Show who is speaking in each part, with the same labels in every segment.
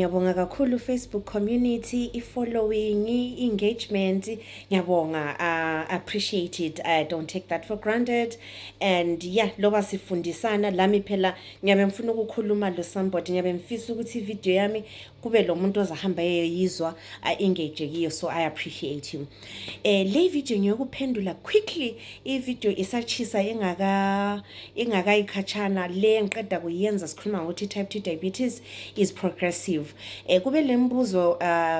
Speaker 1: Ngiyabonga kakhulu Facebook community, i-following, i-engagement. Ngiyabonga, appreciate it. I don't take that for granted. And yeah, loba sifundisana lami phela ngiyabe ngifuna ukukhuluma lo somebody, ngiyabe ngifisa ukuthi i-video yami kube lo muntu ozahamba eyizwa engage kiyo, so I appreciate you. Le video ngiyokuphendula quickly. I-video isachisa ingakayikhatshana le ngiqeda kuyenza sikhuluma ngokuthi type 2 diabetes is progressive. Kube lembuzo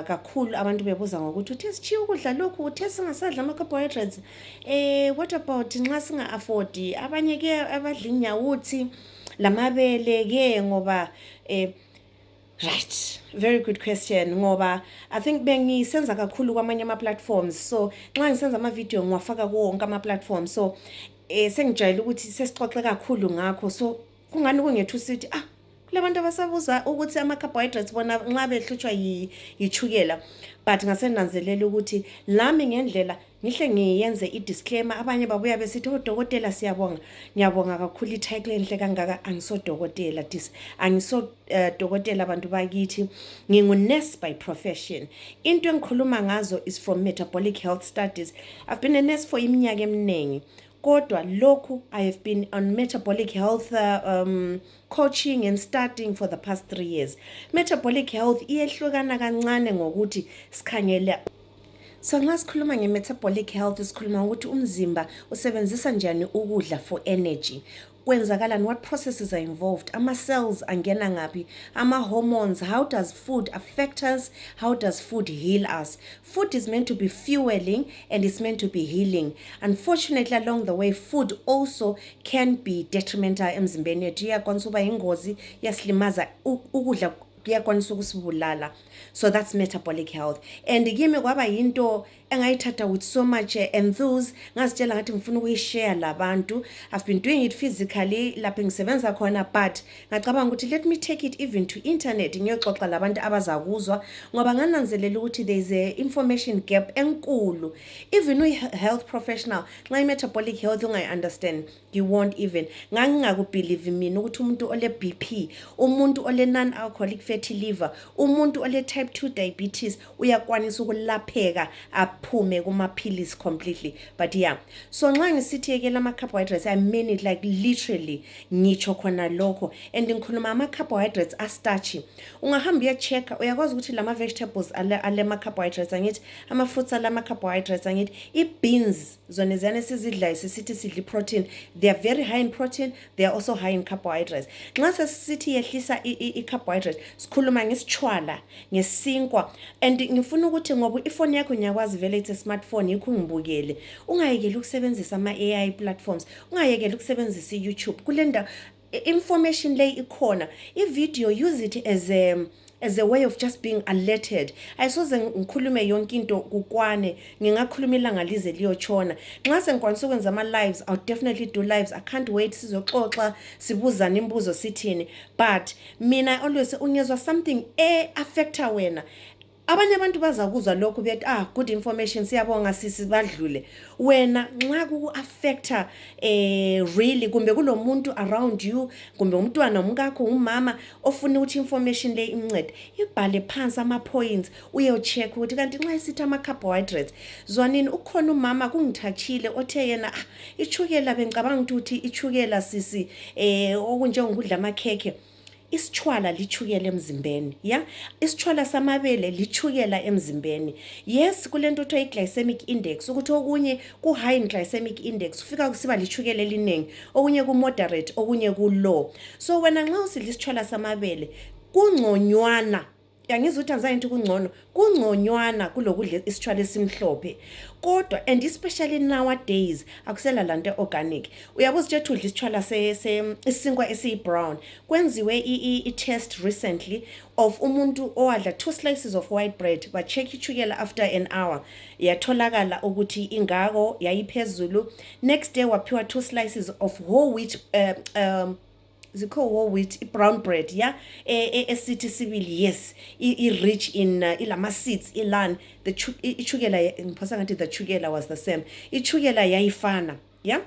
Speaker 1: kakhulu abantu bebuza ngokuthi uthe sichiye ukudla lokhu, uthe singasadla ama carbohydrates, what about nxa singa afford? Abanye ke abadla inyawuthi lamabele ke ngoba right, very good question. Ngoba I think bengisenza kakhulu kwamanye ama platforms, so nxa ngisenza ama video ngiwafaka wonke ama platforms, so sengijayele ukuthi sesixoxe kakhulu ngakho, so kungani kungethusithi labantu abasabuza ukuthi ama carbohydrates bona nxa behlutshwa yichukela. But ngasenanzelela ukuthi lami ngendlela ngihle ngiyenze i-disclaimer. Abanye babuya besithi odokotela siyabonga. Ngiyabonga kakhulu i-title enhle kangaka. Angisodokotela, angisodokotela abantu bakithi. Ngingu-nurse by profession. Into engikhuluma ngazo is from metabolic health studies. I've been a nurse for iminyaka eminingi. Kodwa lokhu I have been on metabolic health coaching and studying for the past 3 years. Metabolic health iyehlukana kancane ngokuthi sikhangela. So nxa sikhuluma nge-metabolic health sikhuluma ukuthi umzimba usebenzisa njani ukudla for energy. Kwenzakalani, what processes are involved, ama cells angena ngapi, ama hormones, how does food affect us, how does food heal us. Food is meant to be fueling and it's meant to be healing. Unfortunately, along the way, food also can be detrimental emzimbeni yethu. Iyakwanisa uba ingozi, yasilimaza, ukudla kuyakwanisa ukusibulala. So that's metabolic health. And kimi kwaba yinto engayithatha with so much enthuse, ngazitshela ngathi ngifuna ukuyishare labantu. I've been doing it physically lapho ngisebenza khona, but ngacabanga ukuthi let me take it even to internet ngiyoxoxa labantu abazakuzwa, ngoba ngananzelela ukuthi there is a information gap enkulu. Even uyi-health professional nxa i-metabolic health ungayi-understand, you won't even. Ngangingakubelieve mina ukuthi umuntu ole BP, umuntu ole non-alcoholic fatty liver, umuntu ole type 2 diabetes uyakwanisa ukulapheka aphume kumaphilisi completely. But yeah, so nxa ngisithi yeke lama carbohydrates, I mean it like literally ngitsho khona lokho. And ngikhuluma ama carbohydrates astarchy. Ungahamba uya-check, uyakwazi ukuthi lama vegetables ale ma carbohydrates angithi, ama fruits ale ma carbohydrates angithi, i-beans zona ziyane sizidlayo sisithi sidli protein, they are very high in protein, they are also high in carbohydrates. Nxa sesithi yehlisa i-carbohydrates, sikhuluma ngesichwala, ngesinkwa. And ngifuna ukuthi ngoba ifoni yakho ngiyakwazi vele it's a smartphone, yikho ngibukele. Ungayekeli ukusebenzisa ama AI platforms, ungayekeli ukusebenzisa i-YouTube. Kulenda information lay ikhona. I-video, use it as a way of just being alerted. Ayisoze ngikhulume yonke into kukwane, ngingakhuluma ilanga lize liyotshona. Nxa sengikwanisa ukwenza ama lives, I'll definitely do lives. I can't wait sizoxoxa sibuzana imibuzo sithini. But mina always ungezwa something affecta wena. Abanye abantu bazakuzwa lokho bethi good information, siyabonga sisi badlule. Wena nxa kuku-affecta really, kumbe kulomuntu around you, kumbe umntwana umkakho, umama ofuna ukuthi information le imncede, ibhale phansi ama points, uyocheck ukuthi kanti nxa isithi ama carbohydrates zwanini. Ukhona umama kungithachile othe yena ichukela, bengicabanga ukuthi ichukela sisi okunjengokudla amakhekhe. Isichwala lichukela emzimbeni, yeah. Isichwala samabele lichukela emzimbeni. Yes, kulento kuthiwa i-glycemic index, ukuthi okunye ku high in glycemic index ufika kusiba lichukela eliningi, okunye ku moderate, okunye ku low. So wena nxa usidla isichwala samabele kungconywana, yangizuthi anzange kungcono, kungconywana kulokudla isichwala esimhlophe. Kodwa and especially nowadays akusela lanto organic. Uyabuza ukuthi udla isichwala isinkwa esiyi-brown. Kwenziwe i-test recently of umuntu owadla 2 slices of white bread, but check ichukela after an hour, yatholakala ukuthi ingako yayiphezulu. Next day waphiwa 2 slices of whole wheat zikho whole wheat brown bread, yeah, esithi sibili, yes, rich in ilama seeds, ilan, the ichukela ngiphosa ngathi the chukela was the same, ichukela yayifana, yeah.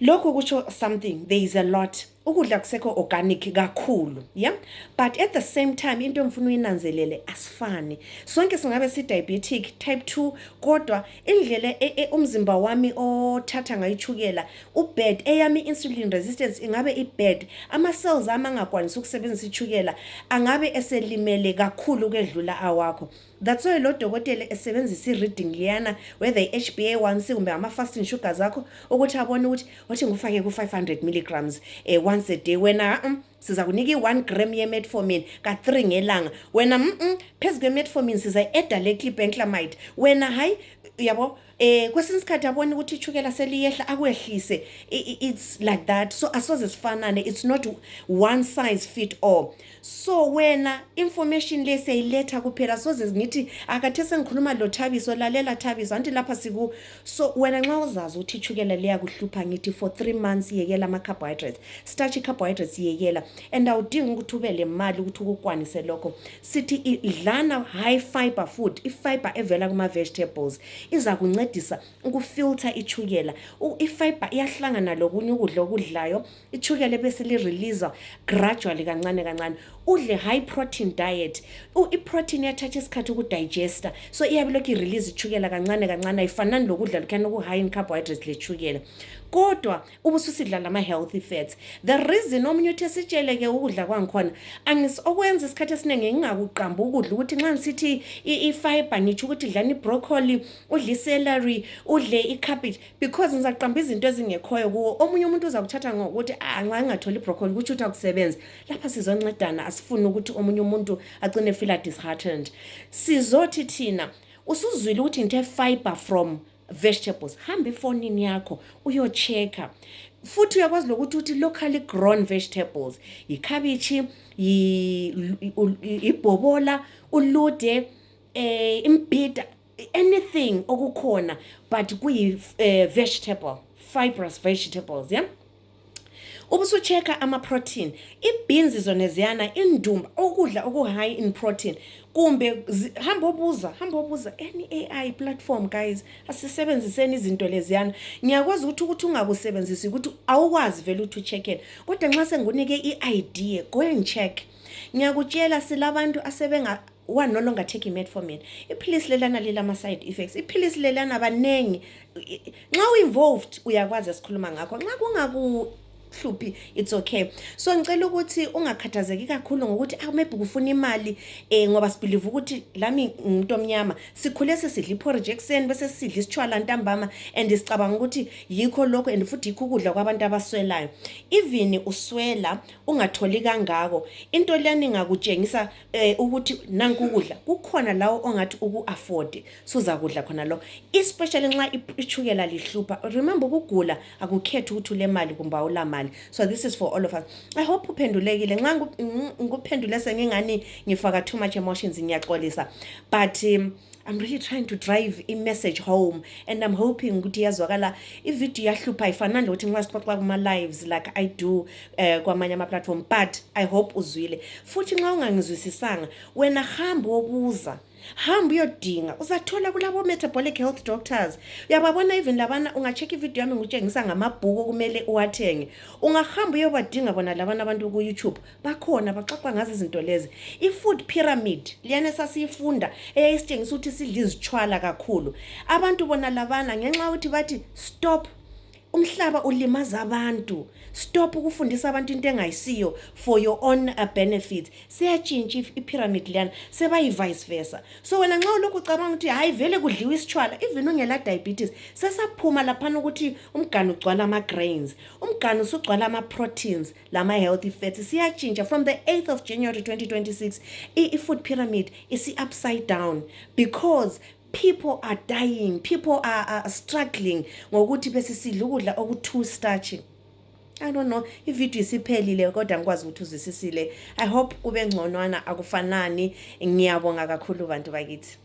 Speaker 1: Lokho kusho something, there is a lot. ukudla kusekho organic kakhulu, yeah, but at the same time into engifuna uyinanzelele asifani. Sonke singabe si diabetic type 2 kodwa indlela umzimba wami othatha ngayichukela ubad eyami insulin resistance ingabe ibad, ama cells ami angakwanisa ukusebenzisa ichukela angabe eselimele kakhulu kwedlula awakho. That's why lo dokotela esebenzisa i-reading liyana whether i-HbA1c kumbe ama-fasting sugar zakho ukuthi abone ukuthi wathi ngufake ku-500 milligrams once a day. Wena siza kunika i-1 gram ye-metformin ka-3 ngelanga. Wena phezu kwe-metformin siza i-eda le-clibenclamide. Wena hayi yabo kwesinye isikhathi abone ukuthi ichukela seliyehla akwehlise. It's like that. So asoze sifanane, it's not one size fit all. So wena information le seyiletha kuphela soze ngithi akathe sengikhuluma lo Thabiso lalela Thabiso anti lapha siku. So wena nxa uzazi ukuthi ichukela leya kuhlupha ngithi for 3 months yekela ama carbohydrates, starchy carbohydrates yekela, and awudingi ukuthi ube le mali ukuthi ukukwanise lokho. Sithi idlana high fiber food, i-fiber evela kuma vegetables iza kuncedisa ukufilter ichukela. I-fiber iyahlangana lokunye ukudla okudlayo, ichukela bese li release gradually kancane kancane. Udle high protein diet, i-protein yathatha isikhathi ukudigesta, so iyabe lokhu i-release ichukela kancane kancane, ayifanani lokudla lukhana ku-high in carbohydrates lechukela. Kodwa ubususidla lama healthy fats. The reason omunye uthi sitsheleke ukudla kwangikhona okwenza isikhathi esiningi ngingakuqamba ukudla ukuthi nxa ngisithi i-fiber ngithi ukuthi dlani i-broccoli, udle i-celery, udle i-cabbage, because ngizaqamba izinto ezingekhoyo kuwo. Omunye umuntu uza kuthatha ngokuthi nxa ngingatholi i-broccoli ukuthi uthi akusebenzi. Lapha sizoncedana, asifuni ukuthi omunye umuntu agcine feel disheartened. Sizothi thina usuzwile ukuthi ngithe fiber from vegetables, hamba efonini yakho uyochecka. Futhi uyakwazi lokuthi uthi locally grown vegetables, ikhabichi, ibhobola, ulude, imbida, anything okukhona but kuyi vegetable, fibrous vegetables, yeah. Ubusuchecka ama-protein, i-beans zona ziyana, indumba, ukudla oku-high in protein. Kumbe hamba obuza any AI platform guys, asisebenziseni izinto leziyana. Ngiyakwazi ukuthi ungakusebenzisi ukuthi awukwazi vele ukuthi ucheckele, kodwa nxa sengunike i-idea go and check. Ngiyakutshela silabantu asebenga one no longer take metformin. Iphilisi lelana lilama side effects, iphilisi lelana banengi. Nxa u-involved uyakwazi esikhuluma ngakho, nxa kungaku hluphi it's okay. So ngicela ukuthi ungakhathazeki kakhulu ngokuthi maybe kufuna imali ngoba sibelieve ukuthi lami umuntu omnyama sikhule sesidla iporridge ekseni bese sidla isitshwala ntambama and sicabanga ukuthi yikho lokho and futhi yikho ukudla kwabantu abaswelayo. Even uswela ungatholi kangako into leni ngakutshengisa ukuthi nanku ukudla kukhona lawo ongathi uku-afford, so uza kudla khona lo, especially nxa ichukela lihlupha. Remember ukugula akukhethi ukuthi ule mali kumbe awula mali. So this is for all of us. I hope uphendulekile. Nxa ngikuphendule sengingani ngifaka too much emotions ngiyaxolisa, but I'm really trying to drive a message home, and I'm hoping ukuthi yazwakala ivideo yahlupha ifanana lokuthi nxa sixoxa kuma lives like I do kwamanye ama platform, but I hope uzwile. Futhi nxa ungangizwisisanga wena hamba wobuza, hamba uyodinga, uzathola kulabo metabolic health doctors. Uyababona even labana ungacheck ivideo yami ngutshengisa ngamabhuku kumele uwathenge. Ungahamba uyobadinga bona labana abantu ku YouTube bakhona baxoxa ngazi izinto lezi. I-food pyramid liyana sasiyifunda eyayisitshengisa ukuthi sidla izitshwala kakhulu. Abantu bona labana ngenxa ukuthi bathi stop umhlaba ulimaza abantu, stop ukufundisa abantu into engayisiyo for your own benefit. Siyatshintsha i-pyramid liyana seba yi-vice versa. So wena nxa ulokhu ucabanga ukuthi hayi vele kudliwa isitshwala, even ungela diabetes sesaphuma laphana ukuthi umganu ugcwala ama-grains, umganu usugcwala ama-proteins lama healthy fats. Siyatshintsha from the 8th of January 2026 i-food pyramid is upside down because people are dying, people are struggling ngokuthi bese sidla ukudla oku too starchy. I don't know, ivideo isiphelile kodwa ngikwazi ukuthi uzwisisile. I hope kube ngconwana akufanani. Ngiyabonga kakhulu bantu bakithi.